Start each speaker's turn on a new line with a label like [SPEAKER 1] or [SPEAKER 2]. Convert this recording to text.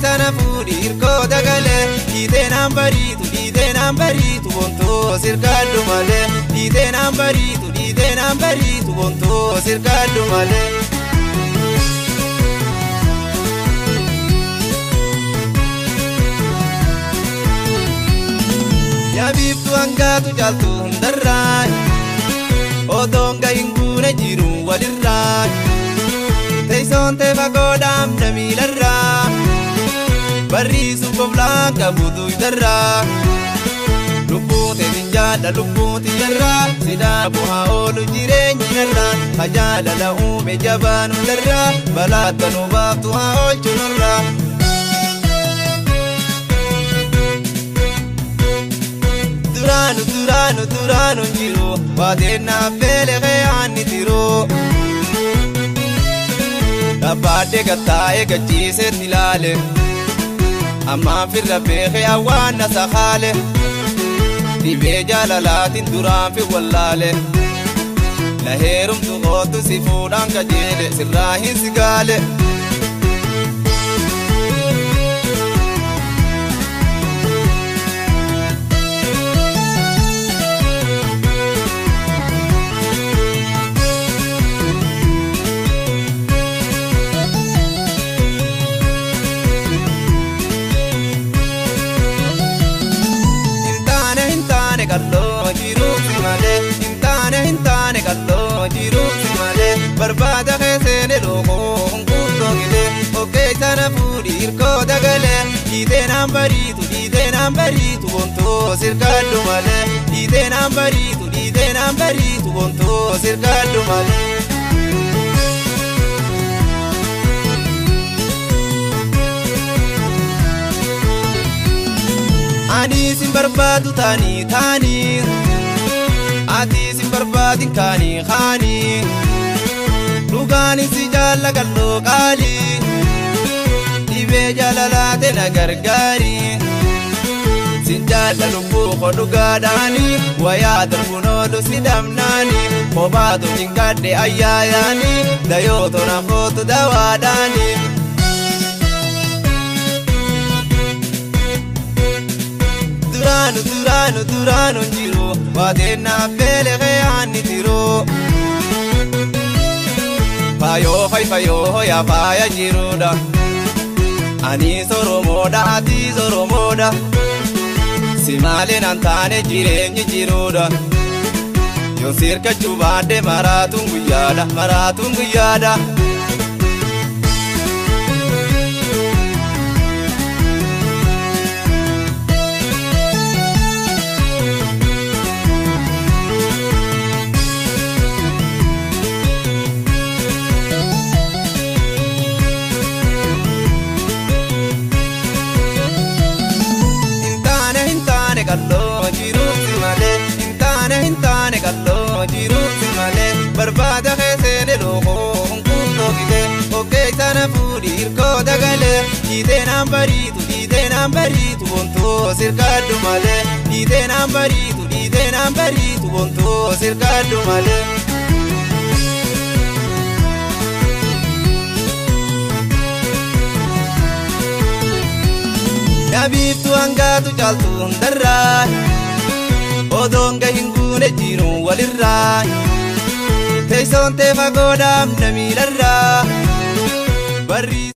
[SPEAKER 1] Ogeessa na fuudhi hirkoo dagalee dhiitee naan bariitu dhiitee naan bariitu bontoo sirkaadhu malee dhiitee naan bariitu dhiitee naan bariitu bontoo sirkaadhu malee. Yaa biiftuu hangaatu caaltu hundarraa odoon gahin guune jiru walirraa teessoon tee fagoo dhaamna miilarraa barriisuuf goflaan qabu duydarraa lubbuu teetin jaadha lubbuu tiyyarraa sidaa bu'aa oolu jireenyi narraa hajaalala uume jabaan hundarraa balaata nu baaftu haa oolchu nurraa. Duraanu duraanu duraanu jiru baateennaaf beelekee aanni tiruu. Dhaabbaadhee gattaa'ee gachiiseetti ilaale ammaan firra beekee awwaanna sakaale dhibee jaalalaatiin duraan fi wallaale na heerumtu kootu si fuudhaan kajeele sirraa hin sigaale. Hintaane hintaane qalloo jiruusi malee hintaane hintaane qalloo jiruusi malee barbaada keesseene lookoo hunkuttoo gilee ogeessa na fuudhi hirkoo dagalee dhiitee naan bariitu dhiitee naan bariitu bontoo sirkaadhu malee dhiitee naan bariitu dhiitee naan bariitu bontoo sirkaadhu malee. Ani sin barbaadu taanii taanii ati sin barbaadin kaanii kaanii dhugaan si jaalla qalloo qaalii dhibee jaalalaate na gargaari sin jaalla lubbuu koo dhugaadhaanii wayaa darbuun oolu si dhabnaanii kophaatu jinqadhe ayyaayaanii dayooto na kootu dawaadhaanii. Duraanu duraanu duraanu jiru baateennaaf beelekee aanni tiruu. Faayoo fay faayoo yaa faaya jiruudha. Ani soromoodha ati soromoodha. Si malee naan taane jireenyi jiruudha. Yoon sirkachuu baadhe maraatuun guyyaadha maraatuun guyyaadha. Hintaane hintaane qalloo jiruusi malee hintaane hintaane qalloo jiruusi malee barbaada keesseene lookoo hunkuttoo gitee ogeessa na fuudhi hirkoo dagalee dhiitee naan bariitu dhiitee naan bariitu bontoo sirkaadhu malee dhiitee naan bariitu dhiitee naan bariitu bontoo sirkaadhu malee. Yaa biiftuu hangaatu caaltu hundarraa odoon gahin guune jiru walirraa teessoon tee fagoo dhaamna miilarraa barrii.